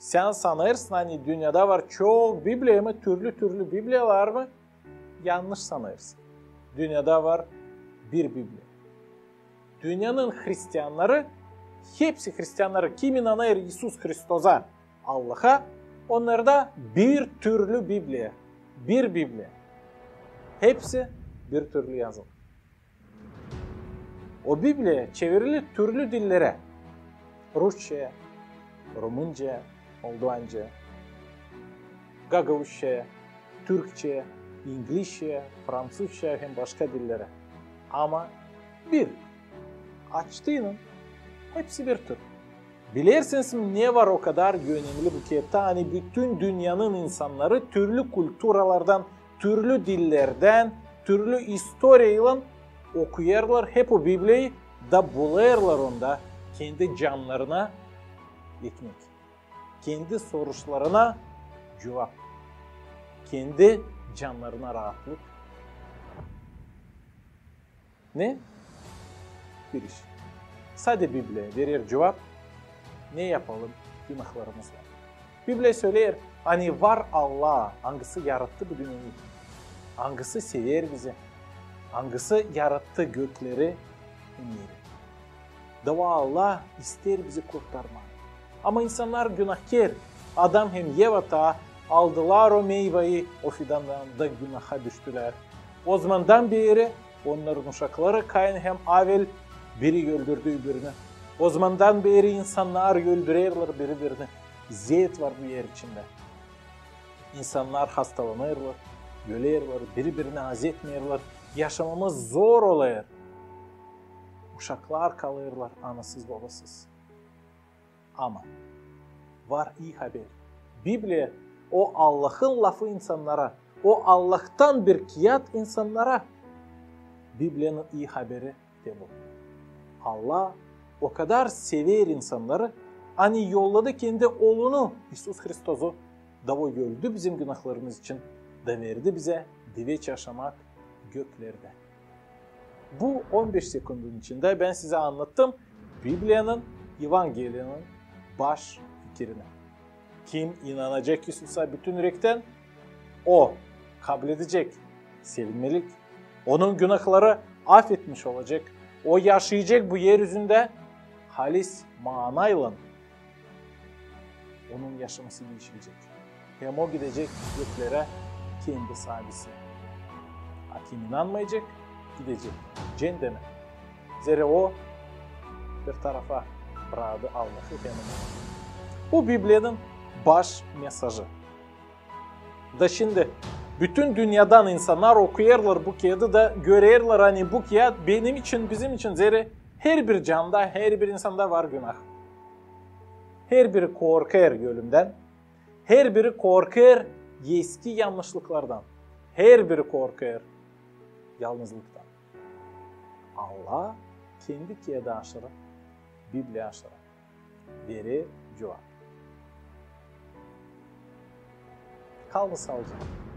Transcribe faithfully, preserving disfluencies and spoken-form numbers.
Sän sanêrsın, ani dünnedä var çok Bibliya mı, türlü-türlü Bibliyalar mı? Yannış sanêrsın. Dünnedä var bir Bibliya. Dünnenin hristiannarı, hepsi hristiannarı, kim inanêr İisus Hristosa, Allaha, onnarda bir türlü Bibliya. Bir Bibliya. Hepsi bir türlü yazılı. O Bibliya çevirili türlü dillerä. Rusça, rumınca, moldovenca, gagauzça, türkçä, inglizçä, fransuzça hem başka dillerä. Ama bir. Açtıınnan hepsi bir türlü. Bilersiniz mi, ne var o kadar önemli bu kiyattan, ani bütün dünnenin insannarı türlü kulturalardan, türlü dillerdän, türlü istoriyaylan okuyêrlar hep o Bibliyayı da bulêrlar onda kendi cannarına ekmek, kendi soruşlarına cuvap, kendi cannarına raatlık. Ne? Bir iş. Sade Bibliya verer cuvap, ne yapalım günahlarımızlan. Bibliya söleer, ani var Allah, angısı yarattı bu dünneyi, angısı sever bizi, angısı yarattı gökleri hem eri. Da o Allah isteer bizi kurtarmaa. Ama insannar günahkär. Adam hem Eva taa aldılar o meyvayı o fidandan da günaha düştülär. O zamandan beeri onnarın uşakları Kain hem Avel biri öldürdü öbürini. O zamandan beeri insannar öldürerlär biri-birini. Zeet var bu er içindä. İnsannar hastalanêrlar, ölerlär, biri-birini azetmeerlär. Yaşamamız zor olêr. Uşaklar kalêrlar anasız-babasız. Ama var ii haber. Bibliya o Allahın lafı insannara, o Allahtan bir kiyat insannara. Bibliyanın ii haberi te bu. Allah o kadar sever insannarı, ani yolladı kendi Oolunu, İisus Hristosu, da o öldü bizim günahlarımız için, da verdi bizä diveç yaşamak göklerdä. Bu on beş sekundun içindä bän sizä annattım Bibliyanın, Evangeliyanın baş fikirini. Kim inanacek İisusa bütün ürektän, o kabledecek sevinmelik, onun günahları afetmiş olacek, o yaşayacek bu er üzündä halis maanaylan. Onun yaşaması diişilecek. Hem o gidecek göklerä kendi saabisi. A kim inanmayacek, gidecek ceendemä. Zerä o bir tarafa braktı Allahı hem onu. Bu Bibliyanın baş mesajı. Da şindi bütün dünnedan insannar okuyêrlar bu kiyadı da görerlär, ani bu kiyat benim için, bizim için, zerä herbir canda, herbir insanda var günah. Herbiri korkêr ölümdän, herbiri korkêr eski yannışlıklardan, herbiri korkêr yalnızlıktan. Allah kendi kiyadı aşırı, Bibliya aşırı verer cuvap. Kalın saalıcaklan.